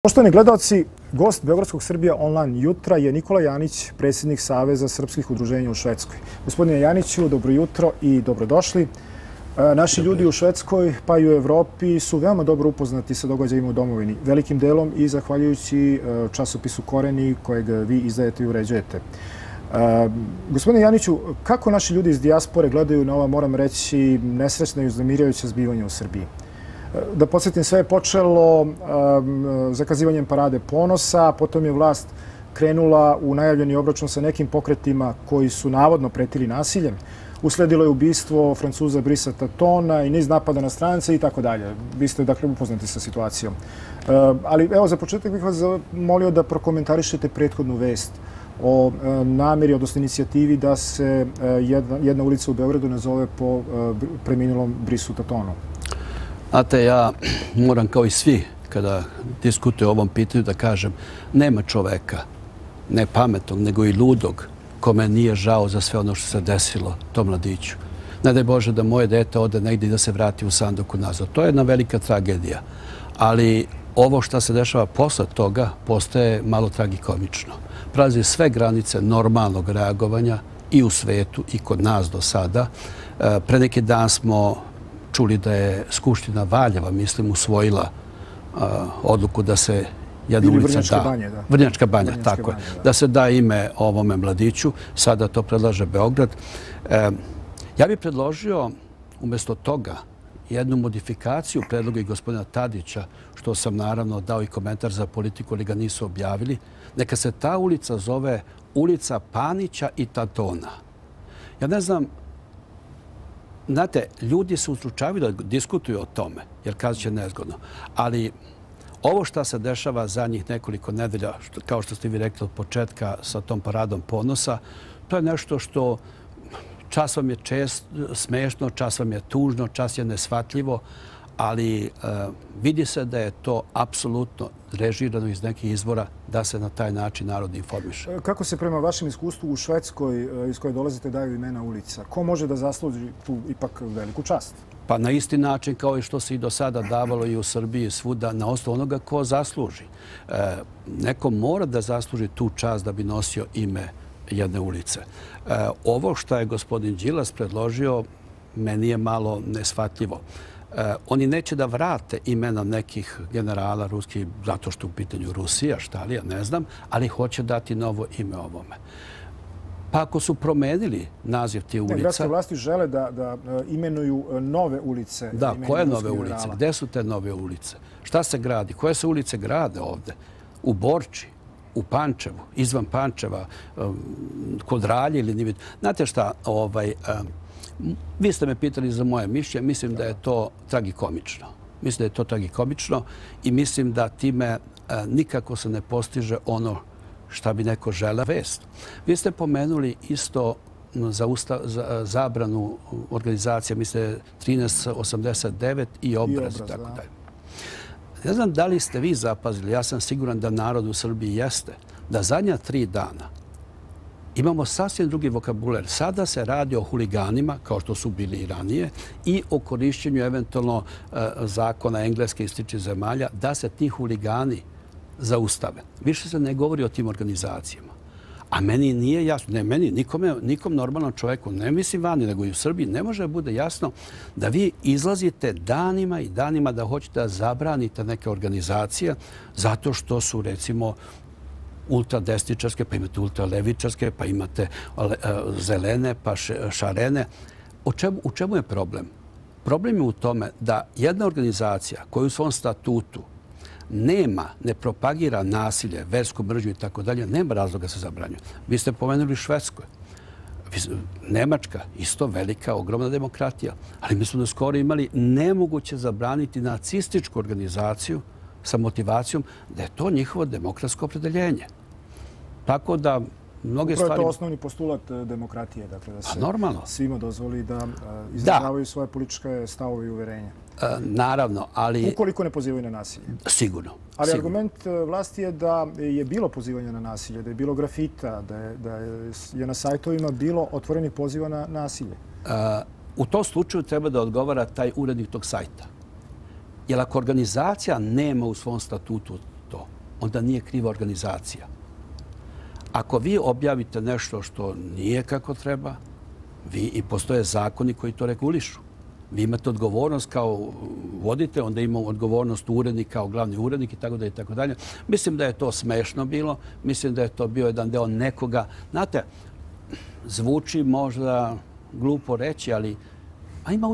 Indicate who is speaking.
Speaker 1: Poštovani gledalci, gost Beogradskog Srbija online jutra je Nikola Janić, predsjednik Saveza srpskih udruženja u Švedskoj. Gospodine Janiću, dobro jutro i dobrodošli. Naši ljudi u Švedskoj pa i u Evropi su veoma dobro upoznati sa događajima u domovini, velikim delom i zahvaljujući časopisu Koreni kojeg vi izdajete i uređujete. Gospodine Janiću, kako naši ljudi iz dijaspore gledaju na ova, moram reći, nesrećna i uznemirajuća zbivanja u Srbiji? Da podsjetim, sve je počelo zakazivanjem parade ponosa, potom je vlast krenula u najavljeni obračun sa nekim pokretima koji su navodno pretili nasiljem. Usledilo je ubistvo Francuza Brisa Tatona i niz napada na strance i tako dalje. Vi ste dakle upoznati sa situacijom. Ali evo, za početak bih vas molio da prokomentarišete prethodnu vest o namjeri, odnosno inicijativi da se jedna ulica u Beogradu nazove po preminulom Brisu Tatonu.
Speaker 2: Znate, ja moram kao i svi kada diskutuju o ovom pitanju da kažem nema čoveka, ne pametnog, nego i ludog, kome nije žao za sve ono što se desilo tom mladiću. Ne daj Bože da moje dete ode negdje i da se vrati u sanduku nazad. To je jedna velika tragedija. Ali ovo što se dešava posle toga postaje malo tragikomično. Prelazi sve granice normalnog reagovanja i u svetu i kod nas do sada. Pre neki dan smo čuli da je Skupština Valjeva, mislim, usvojila odluku da se jedna ulica da. Vrnjačka banja, tako je. Da se da ime ovome mladiću. Sada to predlaže Beograd. Ja bih predložio umjesto toga jednu modifikaciju predloga i gospodina Tadića, što sam naravno dao i komentar za Politiku, ali ga nisu objavili. Neka se ta ulica zove ulica Panića i Tatona. Ja ne znam, znate, ljudi se ustručavaju da diskutuju o tome, jer kazat će nezgodno. Ali ovo što se dešava zadnjih nekoliko nedelja, kao što ste vi rekli od početka sa tom paradom ponosa, to je nešto što čas vam je smešno, čas vam je tužno, čas je neshvatljivo, ali vidi se da je to apsolutno režirano iz nekih izvora da se na taj način narod informiše.
Speaker 1: Kako se prema vašem iskustvu u Švedskoj, iz koje dolazite, daju imena ulica? Ko može da zasluži tu ipak veliku čast?
Speaker 2: Pa na isti način kao i što se i do sada davalo i u Srbiji i svuda, na osnovu onoga ko zasluži. Neko mora da zasluži tu čast da bi nosio ime jedne ulice. Ovo što je gospodin Đilas predložio, meni je malo neshvatljivo. Oni neće da vrate imena nekih generala ruskih zato što u pitanju Rusija, šta li, ja ne znam, ali hoće dati novo ime ovome. Pa ako su promenili naziv tih ulica...
Speaker 1: Gradske vlasti žele da imenuju nove ulice.
Speaker 2: Da, koje nove ulice? Gde su te nove ulice? Šta se gradi? Koje se ulice grade ovde? U Borči, u Pančevu, izvan Pančeva, kod Ralje ili nije. Znate šta, vi ste me pitali za moje mišljenje. Mislim da je to tragikomično. Mislim da je to tragikomično i mislim da time nikako se ne postiže ono šta bi neko želeo vest. Vi ste pomenuli isto za zabranu organizacije, mislim 1389 i obraz i tako dalje. Ne znam da li ste vi zapazili, ja sam siguran da narod u Srbiji jeste, da zadnja 3 dana imamo sasvim drugi vokabular. Sada se radi o huliganima, kao što su bili i ranije, i o korišćenju eventualno zakona engleske i sličnih zemalja, da se ti huligani zaustave. Više se ne govori o tim organizacijama. A meni nije jasno, ne meni, nikom normalnom čovjeku, ne mislim vani, nego i u Srbiji, ne može da bude jasno da vi izlazite danima i danima da hoćete da zabranite neke organizacije zato što su, recimo, ultradesničarske, pa imate ultralevičarske, pa imate zelene, pa šarene. U čemu je problem? Problem je u tome da jedna organizacija koja u svom statutu ne propagira nasilje, versku mržnju i tako dalje, nema razloga se zabranjuje. Vi ste pomenuli Švedskoj. Nemačka, isto velika, ogromna demokratija. Ali mi smo skoro imali nemoguće zabraniti nacističku organizaciju sa motivacijom da je to njihovo demokratsko opredeljenje. Tako da mnoge stvari...
Speaker 1: Upravo je to osnovni postulat demokratije, dakle da se svima dozvoli da izražavaju svoje političke stavove i uverenja.
Speaker 2: Naravno, ali...
Speaker 1: Ukoliko ne pozivaju na nasilje.
Speaker 2: Sigurno.
Speaker 1: Ali argument vlasti je da je bilo pozivanja na nasilje, da je bilo grafita, da je na sajtovima bilo otvorenih poziva na nasilje.
Speaker 2: U tom slučaju treba da odgovara taj urednik tog sajta. Jer ako organizacija nema u svom statutu to, onda nije kriva organizacija. Ako vi objavite nešto što nije kako treba, i postoje zakoni koji to regulišu. Vi imate odgovornost kao vodite, onda ima odgovornost urednik kao glavni urednik i tako da i tako dalje. Mislim da je to smešno bilo. Mislim da je to bio jedan deo nekoga. Znate, zvuči možda glupo reći, ali ima